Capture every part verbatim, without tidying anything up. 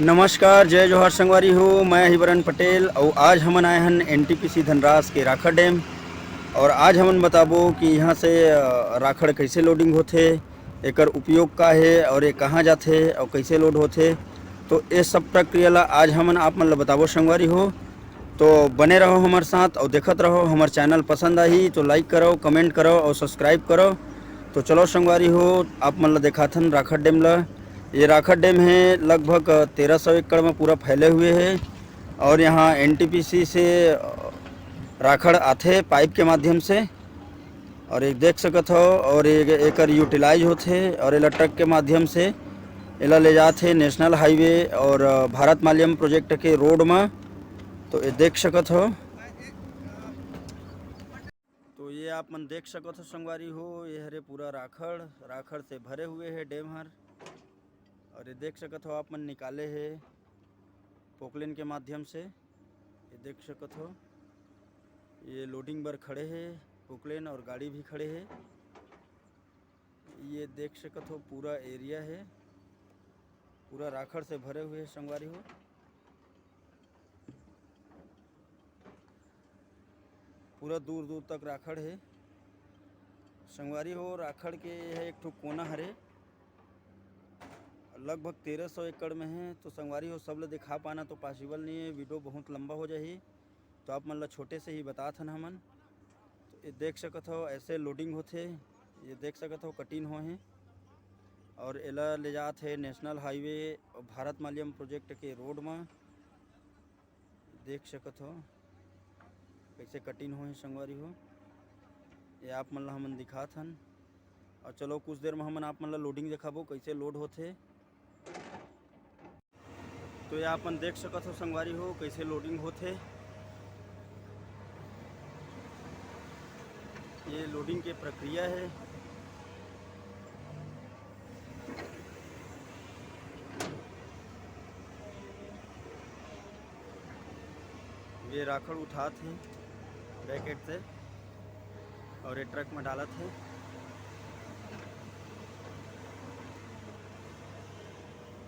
नमस्कार, जय जोहार संगवारी हो, मैं हिबरन पटेल अउ आज हमन आए हन एनटीपीसी धनराज के राखड़ डैम। और आज हमन बताबो कि यहाँ से, अ, राखड़ कैसे लोडिंग होथे, एकर उपयोग का हे और ये कहाँ जाथे और कैसे लोड होथे। तो ये सब प्रक्रिया ला आज हमन आप मन ला बताबो संगवारी हो। तो बने रहो हमर साथ और देखत रहो हमर चैनल। पसंद आही तो लाइक करो, कमेंट करो और सब्सक्राइब करो। तो चलो संगवारी हो, आप मन ला देखाथन राखड़ डैम ला। ये राखड़ डैम हे, लगभग तेरह सौ एकड़ में पूरा फैले हुए हे और यहाँ एनटीपीसी से राखड़ आथे पाइप के माध्यम से। और ये देख सकत हो, और ये एकर यूटिलाइज होथे और एला ट्रक के माध्यम से एला ले जाथे नेशनल हाईवे और भारत मालयम प्रोजेक्ट के रोड में। तो ये देख सकत हो। तो ये आप मन देख सकत हो संगवारी हो, ये हरे पूरा राखड़, राखड़ से भरे हुए हे डैम हर। और ये देख सकत हो आप मन, निकाले हे पोकलेन के माध्यम से। ये देख सकत हो, ये लोडिंग बर खड़े हे पोकलेन और गाड़ी भी खड़े हे। ये देख सकत हो, पूरा एरिया हे, पूरा राखड़ से भरे हुए हे संगवारी हो। पूरा दूर दूर तक राखड़ हे संगवारी हो। राखड़ के यह एक ठो कोना हरे, लगभग तेरह सौ एकड़ में हे। तो संगवारी हो, सब ल दिखा पाना तो पॉसिबल नहीं है, वीडियो बहुत लंबा हो जाही। तो आप मन ल छोटे से ही बतात हन हमन। तो ये देख सकत हो, ऐसे लोडिंग होथे। ये देख सकत हो, कटिंग हो हे और एला ले जात हे नेशनल हाईवे और भारत मालयम प्रोजेक्ट के रोड में। देख सकत हो, कैसे कटिंग हो हे संगवारी हो। ये आप मन ला हमन दिखात हन। और चलो, कुछ देर में हमन आप मन ला लोडिंग दिखाबो, कैसे लोड होथे। तो ये आप मन देख सकत हो संगवारी हो, कैसे लोडिंग होथे। ये लोडिंग के प्रक्रिया हे। ये राखड़ उठात हे पैकेट से और ये ट्रक में डालत हे।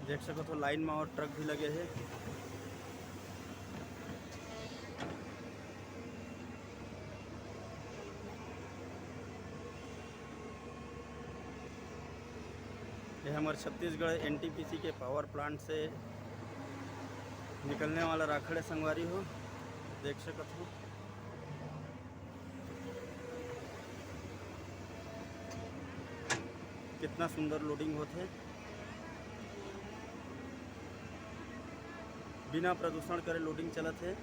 देख सकत हो, लाइन में और ट्रक भी लगे हे। ये हमर छत्तीसगढ़ एनटीपीसी के पावर प्लांट से निकलने वाला राखड़ हे संगवारी हो, देख सकत हो। कितना सुंदर लोडिंग होथे, बिना प्रदूषण करे लोडिंग चलत हे।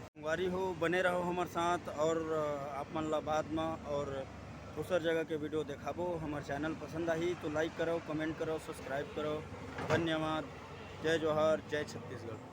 संगवारी हो, बने रहो हमर साथ और, अ, आप मन ला बाद में और दूसर जगह के वीडियो देखाबो। हमर चैनल पसंद आही तो लाइक करो, कमेंट करो, सब्सक्राइब करो। धन्यवाद। जय जोहार, जय छत्तीसगढ़।